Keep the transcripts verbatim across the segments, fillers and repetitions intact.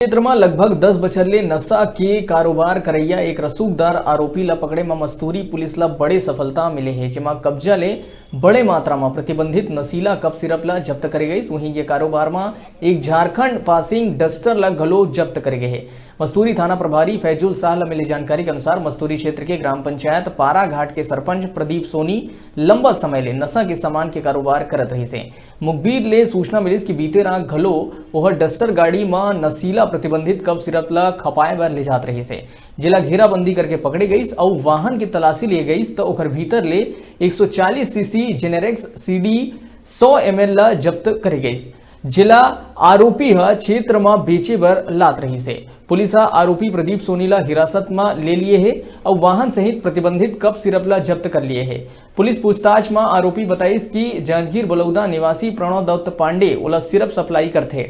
क्षेत्र म लगभग दस बछर ले नशा के कारोबार करइया एक रसूखदार आरोपी ल पकड़े म मस्तूरी पुलिस ल बड़े सफलता मिले हे, जेमा कब्जा ले बड़े मात्रा म प्रतिबंधित नशीला कफ सिरप ल जब्त करे गइस। वहीं ये कारोबार म एक झारखंड पासिंग डस्टर ल घलो जब्त करे गए हे। मस्तूरी थाना प्रभारी फैजुल शाह ल मिले जानकारी के अनुसार, मस्तूरी क्षेत्र के ग्राम पंचायत पाराघाट के सरपंच प्रदीप सोनी लंबा समय ले नशा के सामान के कारोबार करत रहिस हे। मुखबिर ले सूचना मिलिस कि बीते रात घलो ओहर डस्टर गाड़ी म नशीला प्रतिबंधित कफ सिरप ल खपाए बर ले जात रहिस हे, जेला घेराबंदी करके पकड़े गइस अउ वाहन के तलाशी लिए गइस, त ओकर भीतर ले एक सौ चालीस सीसी जेनेरेक्स सीडी सौ एमएल ल जब्त करे गइस, जेला आरोपी ह क्षेत्र म बेचे बर लात रहिस हे। पुलिस ह आरोपी प्रदीप सोनी ल हिरासत म ले लिए हे अउ वाहन सहित प्रतिबंधित कप सिरप ल जब्त कर लिए हे। पुलिस पूछताछ म आरोपी बताइस कि जांजगीर बलौदा निवासी प्रणव दत्त पांडे ओला सिरप सप्लाई करथे,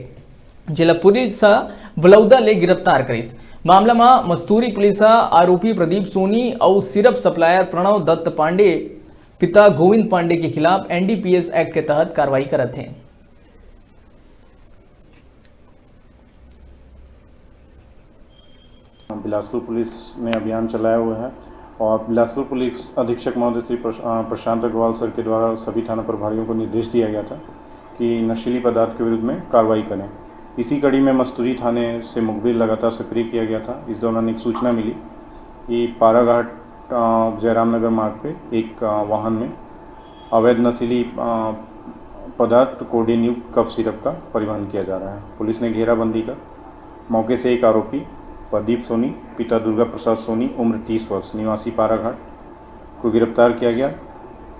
जेला पुलिस ह बलौदा ले गिरफ्तार करिस। मामला म मस्तूरी पुलिस ह आरोपी प्रदीप सोनी अउ सिरप सप्लायर प्रणव दत्त पांडे पिता गोविंद पांडे के खिलाफ एनडीपीएस एक्ट के तहत कार्रवाई करत हे। बिलासपुर पुलिस ने अभियान चलाया हुआ है और बिलासपुर पुलिस अधीक्षक महोदय श्री प्रश- अ, प्रशांत अग्रवाल सर के द्वारा सभी थाना प्रभारियों को निर्देश दिया गया था कि नशीली पदार्थ के विरुद्ध में कार्रवाई करें। इसी कड़ी में मस्तूरी थाने से मुखबिर लगातार सक्रिय किया गया था। इस दौरान एक सूचना मिली कि पाराघाट अ, जयराम नगर मार्ग पे एक अ, वाहन में अवैध नशीली अ, पदार्थ कोडेन युक्त कफ सिरप का परिवहन किया जा रहा है। पुलिस ने घेराबंदी कर मौके से एक आरोपी प्रदीप सोनी, पिता दुर्गा प्रसाद सोनी, उम्र तीस वर्ष, निवासी पाराघाट, को गिरफ्तार किया गया।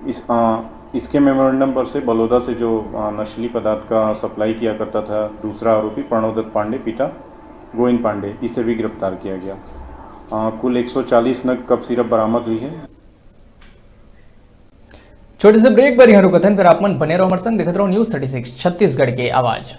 इस अ, इसके मेमोरेंडम पर से बलौदा से जो अ, नशीली पदार्थ का सप्लाई किया करता था दूसरा आरोपी प्रणव दत्त पांडे, पिता गोविंद पांडे, इसे भी गिरफ्तार किया गया। अ, कुल एक सौ चालीस नग कफ सिरप बरामद हुई है। छोटे से ब्रेक बर यहाँ रुकत हन, फिर आप मन बने रहो हमारे संग, देखत रहो न्यूज़ थर्टी सिक्स छत्तीसगढ़ के आवाज़।